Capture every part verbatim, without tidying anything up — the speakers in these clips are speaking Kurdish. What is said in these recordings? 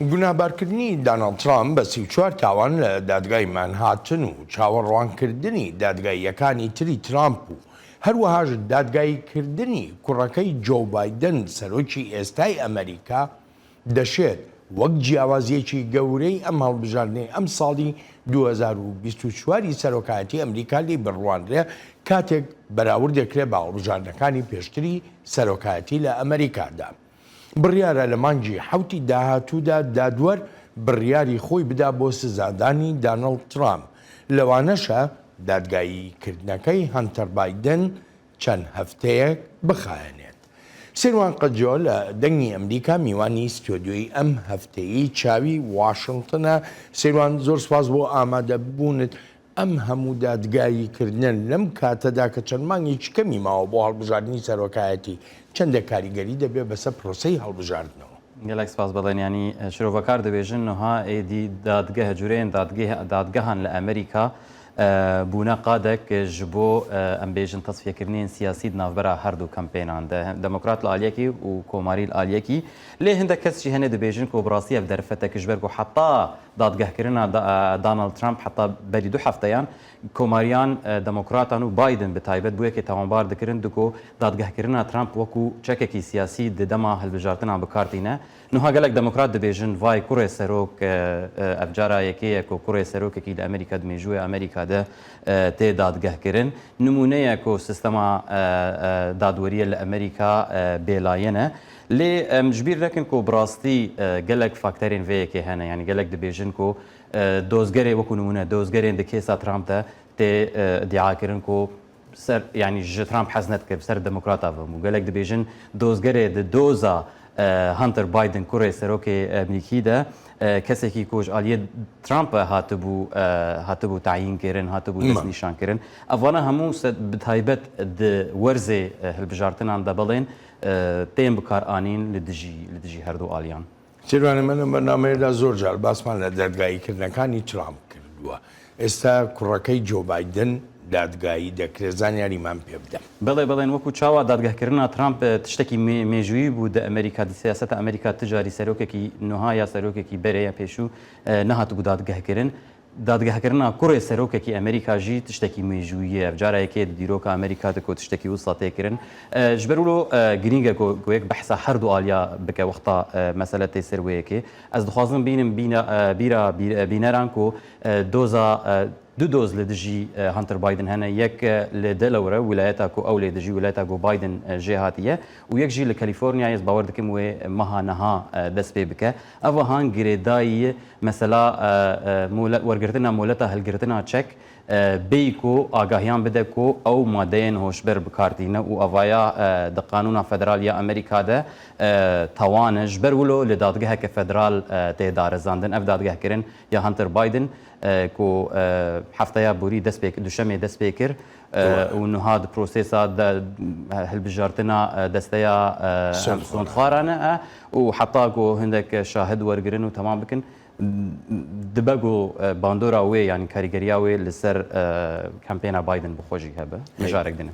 گوناهبارکردنی داناڵد ترامپ بە سی و چوار تاوان لە دادگای مانهاتن و چاوەڕوانکردنی دادگاییەکانی تری ترامپ و هەروەها دادگاییکردنی کوڕەکەی جۆ بایدن، سەرۆکی ئێستای ئەمریکا، دەشێت وەک جیاوازیەکی گەورەی ئەم هەڵبژاردنەی ئەم ساڵی دوو هەزار و بیست و چواری سەرۆکایەتی ئەمریکا لێ بڕوانرێ، کاتێک بەراورد دەکرێت بە هەڵبژاردنەکانی پێشتری سەرۆکایەتی لە ئەمریکادا. بڕیارە لە مانگی حەوتی داهاتوودا دادوەر بڕیاری خۆی بدا بۆ سزادانی داناڵد ترامپ، لەوانەشە دادگاییکردنەکەی هەنتەر بایدن چەند هەفتەیەک بخایەنێت. سیروان قەجۆ لە دەنگی ئەمریکا میوانی ستۆدیۆی ئەم هەفتەیەی چاوی واشنگتنە. سیروان، زۆر سپاس بۆ ئامادەبوونت. ئەم هەموو دادگاییکردنە لەم کاتەدا کە چەند مانگێکی کەمی ماوە بۆ هەڵبژاردنی سەرۆکایەتی، چەندە کاریگەری دەبێت بەسەر پرۆسەی هەڵبژاردنەوە؟ گەلەک سپاس بەڵێن، یعنی، ئە، شرۆڤەکار دەبێژن، نوها ئێدی دادگەه، جورەیەن دادگەه، دادگەهان لە ئەمریکا، ئە، بوونە قادەک ji بۆ، ئە، ئەم بێژن تەسفیەکردنین سیاسی di navbera her du kempênan de. Demokrat li aliyekî û komarî li aliyekî. Lê hindek kes jî hene dibêjin ku bi rastî ev derfetek ji ber ku heta dadgehkirina da-, Donald Trump heta berî du hefteyan komariyan, e, demokratan û Biden bi taybet bûyekê tawanbar dikirin, di ku dadgehkirina Trump wekû çekekî siyasî di dema hilbijartinan bi kar tîne. Niha gelek demokrat dibêjin, vay kurê serok, e, e, ev cara yekê ye ku kurê serokekî li Amerîka di mêjûyê Amerîka de, e, tê dadgehkirin. Nimûne ye ku sistema, e, e, dadweriyê li Amerîka, e, bêlayîn e. Lê em ji bîr nekin ku bi rastî, e, gelek fakterên vê yekê hene. Yanî gelek dibêjin ku, e, dozgerê, wekû nimûne, dozgerên di kêsa Trump de tê, e, îdiakirin ku ser, yanî ji Trump hez nedikir, bi ser demokrata ve bû. Gelek dibêjin dozgerê di doza, e, Hunter Biden, kurê serokê Amerîkî de, e, kesekî ku ji aliyê Trump hatibû, e, hatibû tayîn kirin, hatibû Ma. destnîşan kirin. Ev vana hemû se-, bi taybet di werzê, e, hilbijartinan de belên, e, tên bi kar anîn li dijî, li dijî her du aliyan. Sêrvanê me li bernameyê de zor car basman li dadgayîkirinekî Trump kiriye. ئێستا کوڕەکەی جۆ بایدن دادگایی دەکرێت، زانیاریمان پێ بدە. بەڵێ، بەڵێن، وەکو چاوا دادگەکردنا ترامپ، اه، تشتێکی مێ-، مێژوویی بوو دە ئەمریکا، دی سیاسەتە ئەمریکا تجاری سەرۆکێکی نوها یا سەرۆکێکی بەرەیە پێشوو، اه، نەهاتبوو دادگەکردن. دادگەکردنا کوڕێ سەرۆکێکی ئەمریکا ژی تشتێکی مێژوویە. ئەف جارە یەکێ دیرۆکە ئەمریکا دکۆ تشتێکی وسا تێکردن. اه، ji ber wilo, اه، girînge ku, ku yek behsa her du aliya bike wexta, اه، mesele tê ser wê yekê. Ez dixwazim bînim bîna, اه، bîra, bî-, bîneran ku, اه، doza, اه، du doz li dijî, e, Hunter Biden hene. Yek, e, li Delaware, wîlayeta ku ew lê dijî, wîlayeta ku Biden, e, jê hatiye û yek jî li Californiayê, ez bawer dikim wê meha niha, e, dest pê bike. Ev han girêdayî mesela, e, e, mole-, wergirtina moleta hilgirtina çek, e, bêyî ku agahiyan bide ku ew madeyên hoşber bi kar tîne û evaya, e, di qanûna federal ya Amerîka de, e, tawan e. Ji ber wilo li dadgeheke federal, e, tê darizandin. Ev dadgehkirin ya Hunter Biden, e, ku, e, hefteya borî dest pê, duşemê dest pê kir, e, Doğru. û niha di prosesa de, e, hilbijartina, e, desteya, e, em Sondxwaran. sondxwaran e, e, û heta ku hindek şahid wergirin û temam bikin, dibe ku, e, bandora wê, yanî karîgeriya wê li ser, e, kampêna Biden bi xwe jî hebe. Hey. Mijarek din e.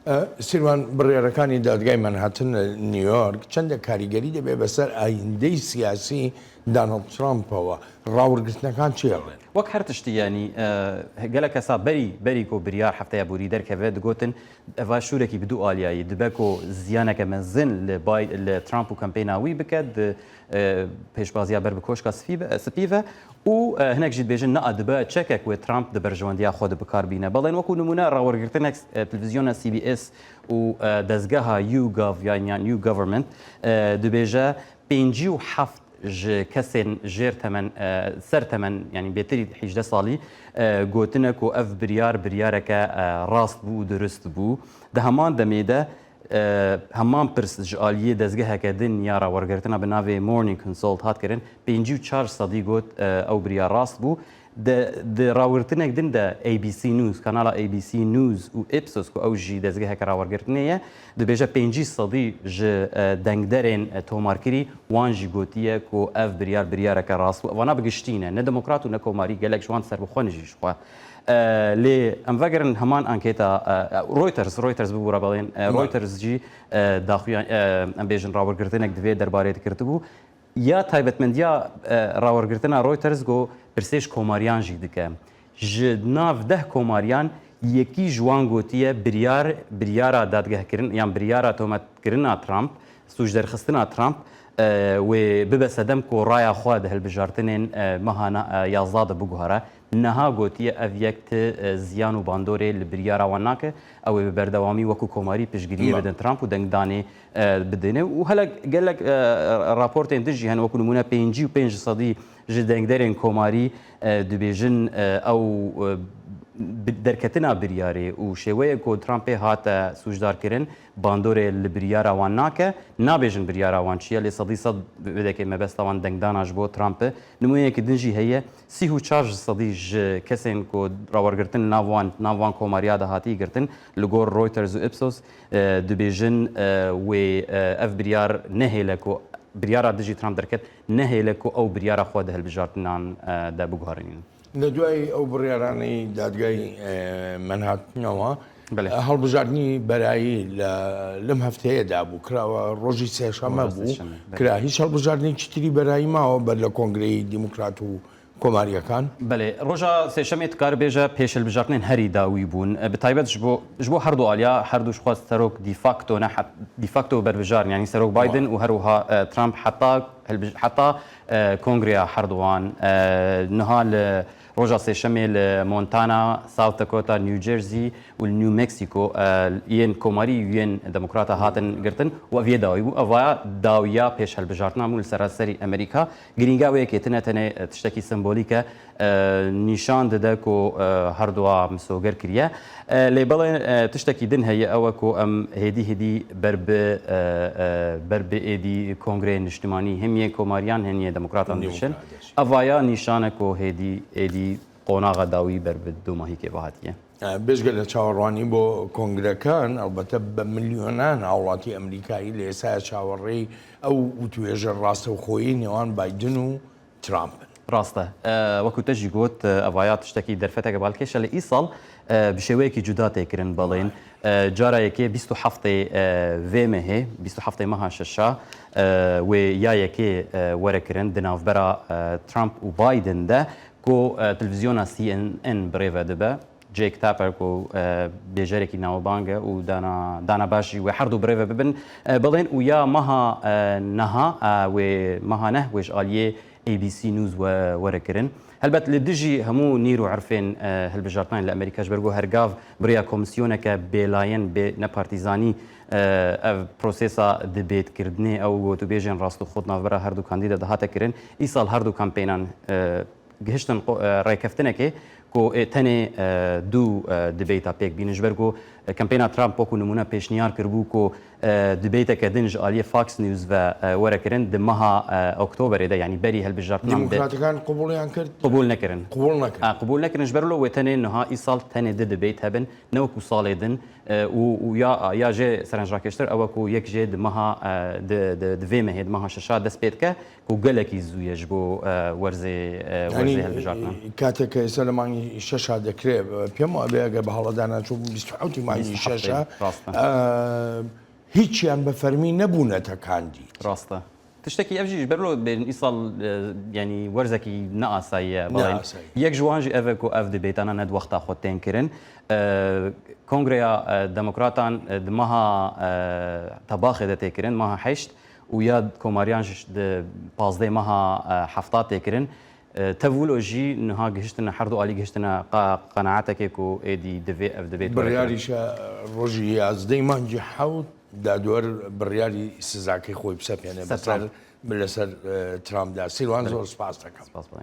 ئە، سیروان، بڕیارەکانی دادگای مانهاتن لە نیویۆرک چەندە کاریگەری دەبێت بەسەر ئایندەی سیاسی داناڵد ترامپەوە؟ ڕاوەرگرتنەکان چی ئەڵێن؟ وەک هەر تشتی، یعنی، ئە، gelek kesa berî, berî ku biryar hefteya borî derkeve, digotin, eva şûrekî bi du aliyayî dibe ku ziyaneke mezin li Bay-, li Trump û kampêna wî bike, di, ئە، pêşbaziya ber bi koşka sifî ve, sipî ve û, ئە، hinek jî dibêjin, na dibe çekek wê Trump di berjewendiya xwe de bi kar bîne. Belên wekû nimûne rawergirtinek, ئە، televîzyona C B S û, ئە، dezgeha YouGov yan, yan YouGovernment, ئە، dibêje pêncî û heft ji kesên jêr temen, ئە، ser temen, yanî bêtirî hîjdeh salî, ئە، gotine ku ev biryar, biryareke, ئە، rast bû û durust bû. Di heman demê de, ئە، heman pirs ji aliyê dezgeheke din ya rawergirtina bi navê Morning Consult hat kirin, pêncî û çar sedî got, ئە، ew biryar rast bû. Di, di rawirtinek din de A B C News, kanala A B C News û Ipsos, ku ew jî dezgeheke rawergirtinê ye, dibêje pêncî sedî ji, e, dengderên, e, tomarkirî wan jî gotiye ku ev biryar biryareke rast bû. Evana bi giştî ne, ne demokrat û ne komarî, gelek ji wan serbixwe ne jî ji xwe. E, lê em vegerin heman anketa, e, e, Reuters, Reuters bibûra belên, e, Ma. Reuters jî, e, daxuyan, e, em bêjin rawirgirtinek di vê derbarê dikirtibû. Ya taybetmendiya, e, rawergirtina Reuters ku pirsê ji komariyan jî dike. Ji nav deh komariyan yekî ji wan gotiye biryar, biryara dadgehkirin yan biryara tometkirina Trump, sûcderxistina Trump, e, wê bibe sedem ku raya xwe di hilbijartinên, e, meha na-, e, yazdeh de biguhere. Niha gotiye ev yek ti, e, ziyan û bandorê li biryara wan nake. Ew ê bi berdewamî wekû komarî piştgiriyê Mem. bidin Trump û dengdanê, e, bidinê. Û hele gelek, e, raportên din jî hene, wekû nimûne pêncî û pênc sedî ji dengderên komarî, e, dibêjin, e, ew, e, bi-, derketina biryarê û şêweyê ku Trumpê hate sûcdar kirin, bandorê li biryara wan nake. Nabêjin biryara wan çi ye, lê sedî sed bidekê mebesta wan dengdana ji bo Trump e. Nimûneyekî din jî heye, sî û çar ji sedî ji kesên ku rawergirtin nav wan, nav wan komariya de hatî girtin, li gor Reuters û Ipsos, e, dibêjin, e, wê, e, ev biryar nehêle ku biryara dijî Trump derket, nehêle ku ew biryara xwe di hilbijartinan, e, de biguherînin. Li duayî ew biryaranî dadgehê, e, Manhattan'ewa, Belê. e, hilbijartinî berayî li, lim hefteyê de bû, kirawe rojî sêşeme Roja bû, sêşemê, belê. kira hîç hilbijartinî çitirî berayî mawe ber li Kongreyê Demokrat û Komariyê kan. Belê, roja sêşemê dikare bêje pêş hilbijartinên herî dawî bûn. E, bi taybet ji bo, ji bo her du aliya, her du jixwe serok de facto ne, het-, de facto berbijarn, yanî serok Biden û her wiha, e, Trump heta hilbij-, heta, e, kongreya her duwan, e, niha li roja sêşemê li Montana, South Dakota, New Jersey û li New Mexico, e, yên komarî û yên demokrata hatin girtin û ev yê dawî bû. Ev vaya dawiya pêş hilbijartinan bû li seraserî Amerîka. Girînga wê yekê tine tenê, e, tiştekî sembolîk e, e, nîşan dide ku, e, her duwa misoger kiriye. E, lê belê, e, tiştekî din heye, ew e ku em hêdî hêdî ber bi, e, e, ber bi êdî kongreyên niştimanî hem yê komariyan hem yê demokratan dişin. Demokrat, ev vaya nîşan e ku hêdî êdî qonaxa dawî ber bi domahîkê ve hatiye. E, bêjge li çawarwanî bo kongrekan, elbette bi milyonan hawlatî Amerîkayî li êsaya çawarêyî ew ûtûbêjên rastewxoyî nêwan Biden û Trump in. Rast e. E, wekû te jî got, e, evaya tiştekî derfeteke balkêş e. Lê îsal, e, bi şêweyekî cuda tê kirin belên. E, cara yekê bîst û heftê, e, vê mehê, bîst û heftê meha şeşa, e, wê ya yekê, e, were kirin di navbera, e, Trump û Biden de ku, e, televîzyona C N N bi rê ve dibe. Jake Tapper ku, e, bêjerekî navbang e û dana, dana baş jî wê her du bi rê ve bibin. E, belên û ya meha, e, neha, e, wê meha neh wê ji aliyê A B C News we, were kirin. Helbet li dijî hemû nîr û erfên, e, hilbijartinayên li Amerîka ji ber ku her gav bi rêya komîsyoneke bêlayen, bê, ne partîzanî, e, ev prosesa debêtkirdinê ew gotûbêjên rastûxo di navbera her du kandîda de hate kirin. Îsal her du kampeynan, e, gihiştin qo-, e, rêkeftinekê ku, e, tenê, e, du, e, debêta pêk bînin. Ji ber ku, e, kampeyna Trump wekû nimûne pêşniyar kiribû ku, e, debêteke din ji aliyê Fox News ve, e, were kirin di meha, e, Oktoberê de, yanî berî hilbijartinan de Demokratikan qubûliyan kir? Qubûl nekirin. Qubûl nekirin. E, qubûl nekirin ji ber wilo wê tenê niha îsal tenê du debêt hebin, ne wekû salê din, e, û, û ya, ya jê serenc rakêştir ew e ku yek jê di meha, e, di, di, di vê mehê, di meha şeşa dest pê dike. Ku gelekî zû ye ji bo, e, werzê, e, werzê Yanî, hilbijartinan. e, kateke êser li mangî şeşa dekirê, e, pê ma be eger bi hala dana çû bîst û hewtî mangî Bîst û hewtê, şeşa, rast e. e, hîç yan bi fermî nebûne tekandî. Rast e. Tiştekî ev jî ji ber lo bên îsal, e, yanî werzekî ne asayî ye, Ne belê asayî. Yek ji wan jî ev e ku ev debêtana ne di wexta xwe tên kirin. E, Kongreya, e, Demokratan, e, di meha, e, Tebaxê de tê kirin, meha heşt, û ya komariyan ji di pazdeh meha, e, hefta tê kirin. E, tev wilo jî niha gihiştine, her du alî gihiştine qa-, qenaatekê ku êdî divê ev dibêt were kirin. Biryarî şe rojî yazdeh mangî hewt dadwer biryarî sizakê xwe bi sepêne Ser bi ser, Trump. bi li ser, e, Trump da. Sîrwan Belê. zor spas dekim. Spas belê.